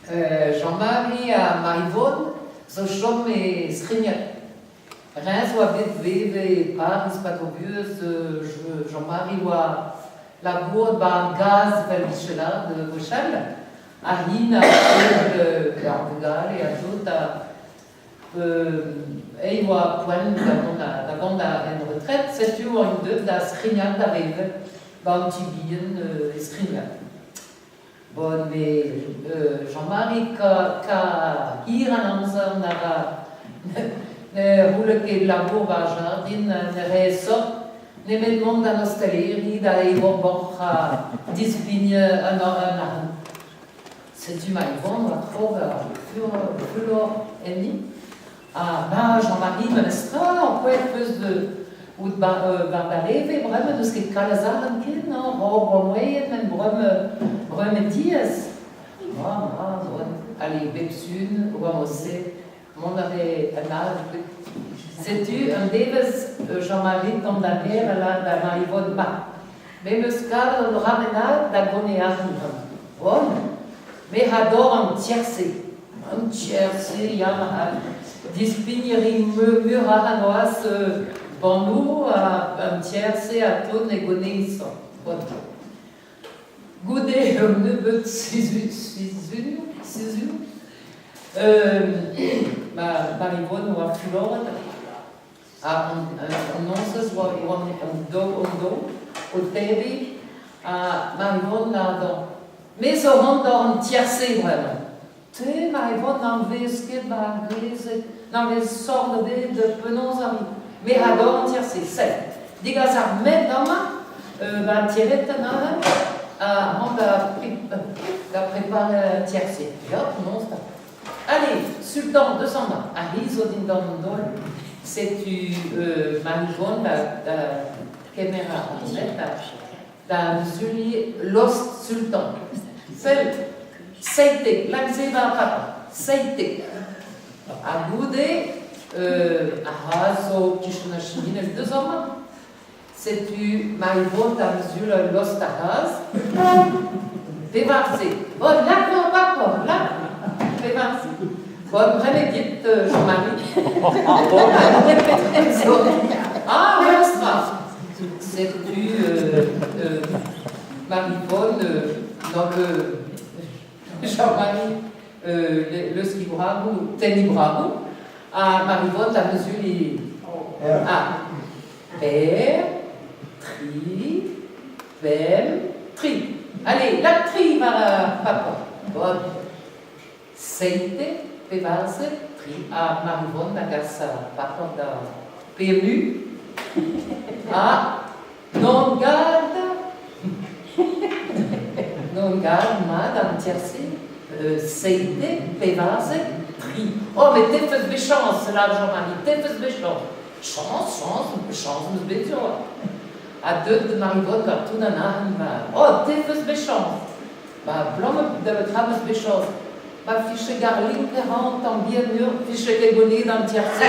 Jean-Marie ha Maryvonne zo chom e Skrigneg. Reims oa bet vev e Pariz 'pad o buhez Jean-Marie oa labourat 'ba ar gaz 'vel Michelin gwechall ha int a ar vugale ha tout ha eñ oa poent da vont en retret setu oa int deuet da Skrignag da vevañ 'ba an ti bihan e Skrignag. Bon, met Jean-Marie ka hir an amzer na ra ne c'houlle ket labour war ar jardin, ne rae sort nemet mont d'an ostaleri da evañ boc'h ha dispign an arc'hant. Setu ma Yvonne oa krog ar fulor enni. Ha ma Jean-Marie memestra, ankouaet 'peus out war da leve bremañ n'eus ket kalz arc'hant ken, hañ, hor boa moaien met bremañ diaes. Ma, ma, allez, bep sun, oa mod-se, mont a rae an avel. Setu un devezh Jean-Marie tamm da gêr a lâr da Marie-Yvonne, ma, me 'm eus kavet un dra bennak da goneañ bremañ. Bon, me 'ador an tier-se. An tier-se, ya, dispign a rin meur a noazh bannoù an tier-se ha tout ne gonezan. Bon. Goude un nebeud sizhunioù, Maryvonne oa fuloret ha an nozvezh oa an daou o tebriñ ha Maryvonne a dorn. Me zo vont d'an an tier-se bremañ. Te, Maryvonne, n'anvez ket ma glezeg, n'anvez sort ebet penaos a ri. Me a dor an tier-se, sell. Degas ar med amañ, ba tiretenn aze, ha mont da prepariñ an tier-se. Ya, penaos 'ta. Allez, Sultan, deus amañ. Ar c'hi zo dindan an daol. Setu Maryvonne da kemer ar med da muzuliñ lost Sultan. Sell, 17, lak se war papa, 17. Ha goude, ar c'hazh zo kichen ar chiminell deus amañ. Setu Maryvonne da muzul ul lost ar c'hazh. Pevarzek. Bon, lak war papa, lak. Pevarzek. Bon, bremañ dit, Jean-Marie. Ah, ouais, Setu Maryvonne dans le Jean-Marie leskiñ bragoù, tenniñ bragoù, ha Maryvonne da muzul Ah, per, tri, pemp, tri. Allez, lak tri war ar paper. Bon. 17, 14, tri. Ha Maryvonne a gas ar paper da PMU. Ha non gad, non gad mat an tier-se, 17, 14, tri. Oh, met te 'feus bet chañs, lâr Jean-Marie, te 'feus bet chañs. Chañs, chañs, chañs 'm eus bet sur. Ha deut Maryvonne gant tout an arc'hant ma... Oh, te 'feus bet chañs. Ba abalamour da betra 'm eus bet chañs. Ma fiche garlink e ran tamm bihan mur, fiche ket gonid an tier-se.